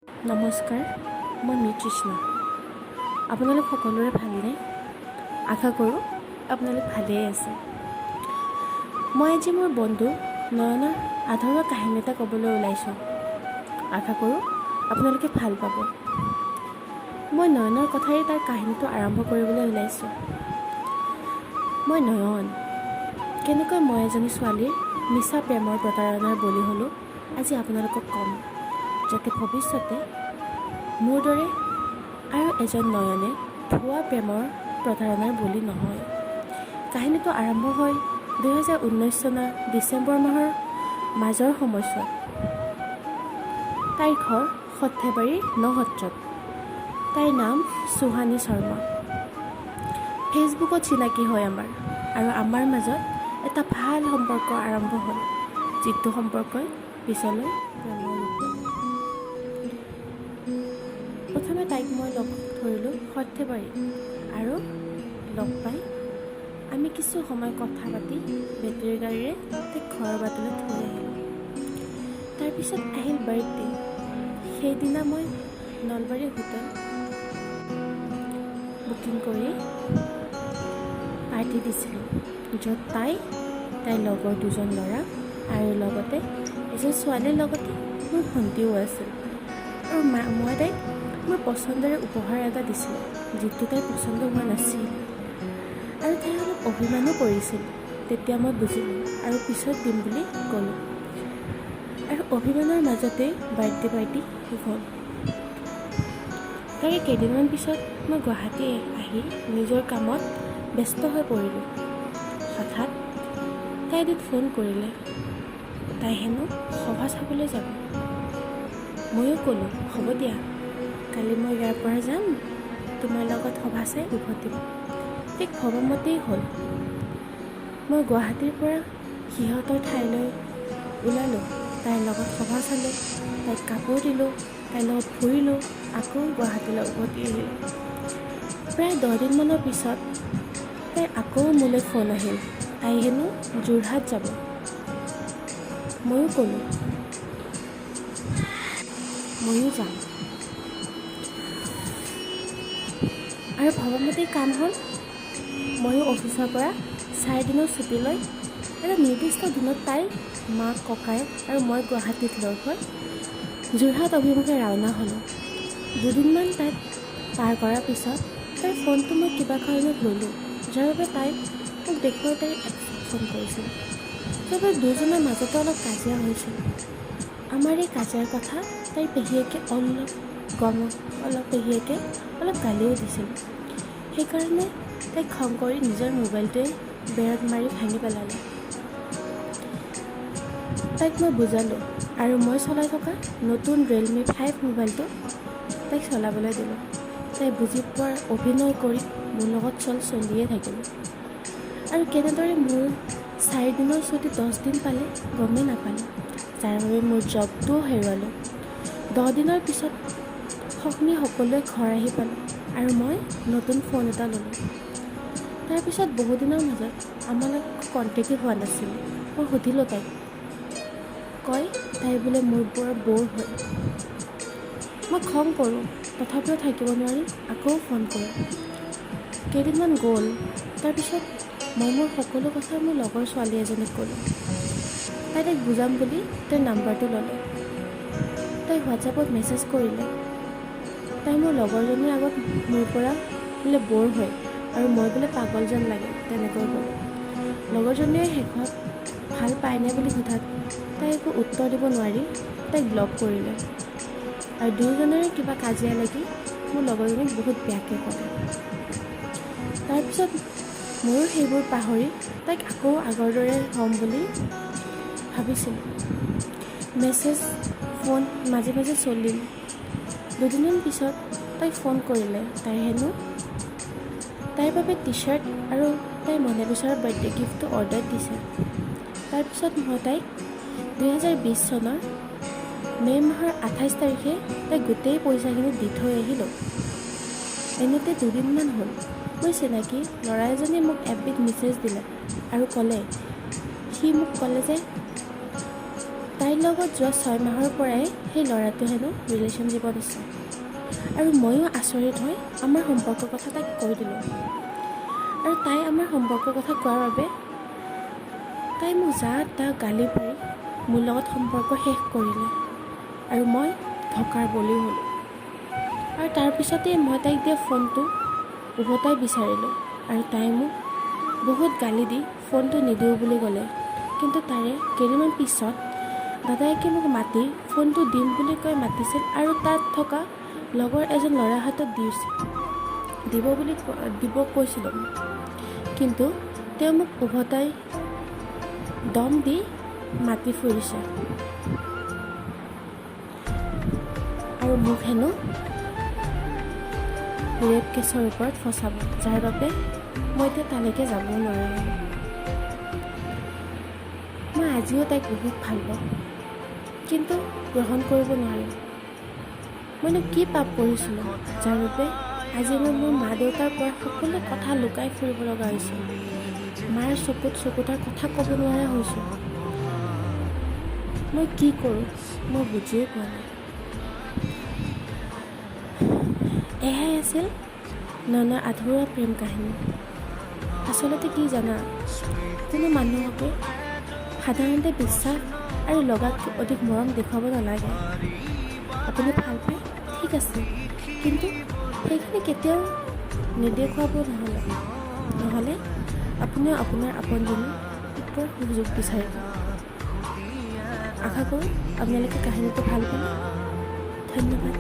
নমস্কাৰ, মই মৃতৃষ্ণা। আপোনালোক সকলোৰে ভালনে? আশা কৰোঁ আপোনালোক ভালেই আছে। মই আজি মোৰ বন্ধু নয়নৰ আধৰুৱা কাহিনী এটা ক'বলৈ ওলাইছোঁ। আশা কৰোঁ আপোনালোকে ভাল পাব। মই নয়নৰ কথাৰে তাৰ কাহিনীটো আৰম্ভ কৰিবলৈ ওলাইছোঁ। মই নয়ন কেনেকৈ মই এজনী ছোৱালীৰ মিছা প্ৰেমৰ প্ৰতাৰণাৰ বলি হ'লোঁ, আজি আপোনালোকক ক'ম, যাতে ভৱিষ্যতে মোৰ দৰে আৰু এজন নয়নে ভুৱা প্ৰেমৰ প্ৰতাৰণাৰ বলি নহয়। কাহিনীটো আৰম্ভ হয় 2019 চনৰ ডিচেম্বৰ মাহৰ মাজৰ সময়ছোৱাত। তাইৰ ঘৰ সৰ্থেবাৰীৰ নসত্ৰত। তাইৰ নাম সুহানী শৰ্মা। ফেচবুকত চিনাকি হয় আমাৰ আৰু আমাৰ মাজত এটা ভাল সম্পৰ্ক আৰম্ভ হ'ল, যিটো সম্পৰ্কই পিছলৈ প্ৰেমৰ ৰূপ ল'লে। প্ৰথমে তাইক মই লগ ধৰিলোঁ সৰ্থেবাৰীত আৰু লগ পাই আমি কিছু সময় কথা পাতি বেটেৰী গাড়ীৰে তাইক ঘৰৰ বাটলৈ থৈ আহিলোঁ। তাৰপিছত আহিল বাৰ্থডে। সেইদিনা মই নলবাৰী হোটেল বুকিং কৰি পাৰ্টি দিছিলোঁ, য'ত তাই, তাইৰ লগৰ দুজন ল'ৰা আৰু লগতে এজন ছোৱালীৰ লগতে মোৰ ভণ্টিও আছিল। আৰু মই তাইক মোৰ পচন্দৰে উপহাৰ এটা দিছিলোঁ, যিটো তাইৰ পচন্দ হোৱা নাছিল আৰু তাই অলপ অভিমানো কৰিছিল। তেতিয়া মই বুজিলোঁ আৰু পিছত দিম বুলি ক'লোঁ আৰু অভিমানৰ মাজতেই বাৰ্থডে পাৰ্টি শেষ হ'ল। তাৰে কেইদিনমান পিছত মই গুৱাহাটী আহি নিজৰ কামত ব্যস্ত হৈ পৰিলোঁ। হঠাৎ তাই এদিন ফোন কৰিলে। তাই হেনো সভা চাবলৈ যাব। ময়ো ক'লোঁ, "হ'ব দিয়া, কালি মই ইয়াৰ পৰা যাম, তোমাৰ লগত সভা চাই উভতিম।" ঠিক ভবামতেই হ'ল। মই গুৱাহাটীৰ পৰা সিহঁতৰ ঠাইলৈ ওলালোঁ। তাইৰ লগত সভা চালোঁ, তাইক কাপোৰ দিলোঁ, তাইৰ লগত ফুৰিলোঁ, আকৌ গুৱাহাটীলৈ উভতি আহিলোঁ। প্ৰায় 10 দিনমানৰ পিছত তাইৰ আকৌ মোলৈ ফোন আহিল। তাই হেনো যোৰহাট যাব। ময়ো ক'লোঁ, ময়ো যাম। আৰু ভবামতেই কাম হ'ল। ময়ো অফিচৰ পৰা 4 দিনৰ ছুটী লৈ এটা নিৰ্দিষ্ট দিনত তাইৰ মাক, ককায়েক আৰু মই গুৱাহাটীত লগ হৈ যোৰহাট অভিমুখে ৰাওনা হ'লোঁ। দুদিনমান তাত পাৰ কৰাৰ পিছত তাইৰ ফোনটো মই কিবা কাৰণত ল'লোঁ, যাৰ বাবে তাই মোক দেখুৱাই তাইৰ এক্সক ফোন কৰিছিল। সেইবাবে দুয়োজনৰ মাজতে অলপ কাজিয়া হৈছিল। আমাৰ এই কাজিয়াৰ কথা তাইৰ পেহীয়েকে অলপ গম অলপ পেহীয়েকে অলপ গালিও দিছিল। সেইকাৰণে তাইক খং কৰি নিজৰ মোবাইলটোৱে বেৰত মাৰি ভাঙি পেলালে। তাইক মই বুজালোঁ আৰু মই চলাই থকা নতুন ৰিয়েলমি 5 মোবাইলটো তাইক চলাবলৈ দিলোঁ। তাই বুজি পোৱাৰ অভিনয় কৰি মোৰ লগত চল চলিয়ে থাকিল আৰু কেনেদৰে মোৰ 4 দিনৰ ছুটী 10 দিন পালে গমেই নাপালোঁ, যাৰ বাবে মোৰ জবটোও হেৰুৱালোঁ। 10 দিনৰ পিছত আমি সকলোৱে ঘৰ আহি পালোঁ আৰু মই নতুন ফোন এটা ল'লোঁ। তাৰপিছত বহুদিনৰ মাজত আমাৰ লগত কণ্টেক্টেই হোৱা নাছিল। মই সুধিলোঁ তাইক। কয়, তাই বোলে মোৰ পৰা ব'ৰ হয়। মই খং কৰোঁ, তথাপিও থাকিব নোৱাৰি আকৌ ফোন কৰোঁ। কেইদিনমান গ'ল। তাৰপিছত মই মোৰ সকলো কথা মোৰ লগৰ ছোৱালী এজনীক ক'লোঁ। তাই তাইক বুজাম বুলি তাইৰ নাম্বাৰটো ল'লে। তাই হোৱাটছএপত মেছেজ কৰিলে, তাই মোৰ লগৰজনীৰ আগত মোৰ পৰা বোলে ব'ৰ হয় আৰু মই বোলে পাগল যেন লাগে, তেনেকৈ ক'লে। লগৰজনীয়ে শেষত ভাল পায়নে বুলি সোধাত তাই একো উত্তৰ দিব নোৱাৰি তাইক ব্লক কৰিলে আৰু দুয়োজনৰে কিবা কাজিয়া লাগি মোৰ লগৰজনীক বহুত বেয়াকৈ ক'লে। তাৰপিছত ময়ো সেইবোৰ পাহৰি তাইক আকৌ আগৰ দৰে হ'ম বুলি ভাবিছিলোঁ। মেছেজ, ফোন মাজে মাজে চলিল। দুদিনমান পিছত তাই ফোন কৰিলে। তাই হেনো তাইৰ বাবে টি শ্বাৰ্ট আৰু তাইৰ মনে বিচৰা বাৰ্থডে গিফ্টটো অৰ্ডাৰ দিছে। তাৰপিছত মই তাইক 2020 চনৰ মে' মাহৰ 28 তাৰিখে তাইক গোটেই পইচাখিনি দি থৈ আহিলোঁ। এনেতে দুদিনমান হ'ল, মোৰ চিনাকি ল'ৰা এজনে মোক এফবিত মেছেজ দিলে আৰু ক'লে, সি মোক ক'লে যে তাইৰ লগত যোৱা 6 মাহৰ পৰাই সেই ল'ৰাটো হেনো ৰিলেশ্যনশ্বিপত আছে। আৰু ময়ো আচৰিত হৈ আমাৰ সম্পৰ্কৰ কথা তাইক কৈ দিলোঁ। আৰু তাই আমাৰ সম্পৰ্কৰ কথা কোৱাৰ বাবে তাই মোক যা তা গালি পাৰি মোৰ লগত সম্পৰ্ক শেষ কৰিলে আৰু মই ধকাৰ বলি হ'লোঁ। আৰু তাৰপিছতেই মই তাইক দিয়া ফোনটো উভতাই বিচাৰিলোঁ আৰু তাই মোক বহুত গালি দি ফোনটো নিদিওঁ বুলি ক'লে। কিন্তু তাৰে কেইদিনমান পিছত দাদায়েকে মোক মাতি ফোনটো দিম বুলি কৈ মাতিছিল আৰু তাত থকা লগৰ এজন ল'ৰাৰ হাতত দিছিল, দিব বুলি দিব কৈছিলোঁ। কিন্তু তেওঁ মোক উভতাই দম দি মাতি ফুৰিছে আৰু মোক হেনো ৰেপ কেছৰ ওপৰত ফচাব, যাৰ বাবে মই এতিয়া তালৈকে যাবও নোৱাৰা হ'লোঁ। মই আজিও তাইক বহুত ভাল পাওঁ, কিন্তু গ্ৰহণ কৰিব নোৱাৰোঁ। মইনো কি পাপ কৰিছিলোঁ, যাৰ বাবে আজি মই মোৰ মা দেউতাৰ পৰা সকলো কথা লুকাই ফুৰিব লগা হৈছে? মাৰ চকুত চকু থৈ কথা ক'ব নোৱাৰা হৈছোঁ। মই কি কৰোঁ, মই বুজিয়ে পোৱা নাই। এয়াই আছিল নয়নৰ আধৰুৱা প্ৰেম কাহিনী। আচলতে কি জানা, কোনো মানুহকে সাধাৰণতে বিশ্বাস আৰু লগাতকৈ অধিক মৰম দেখুৱাব নালাগে। আপুনি ভাল পায়, ঠিক আছে, কিন্তু সেইখিনি কেতিয়াও নেদেখুৱাব। নহ'লে আপুনিও আপোনাৰ আপোনজনৰ ওপৰত সুযোগ বিচাৰিব। আশা কৰোঁ আপোনালোকে কাহিনীটো ভাল পালে। ধন্যবাদ।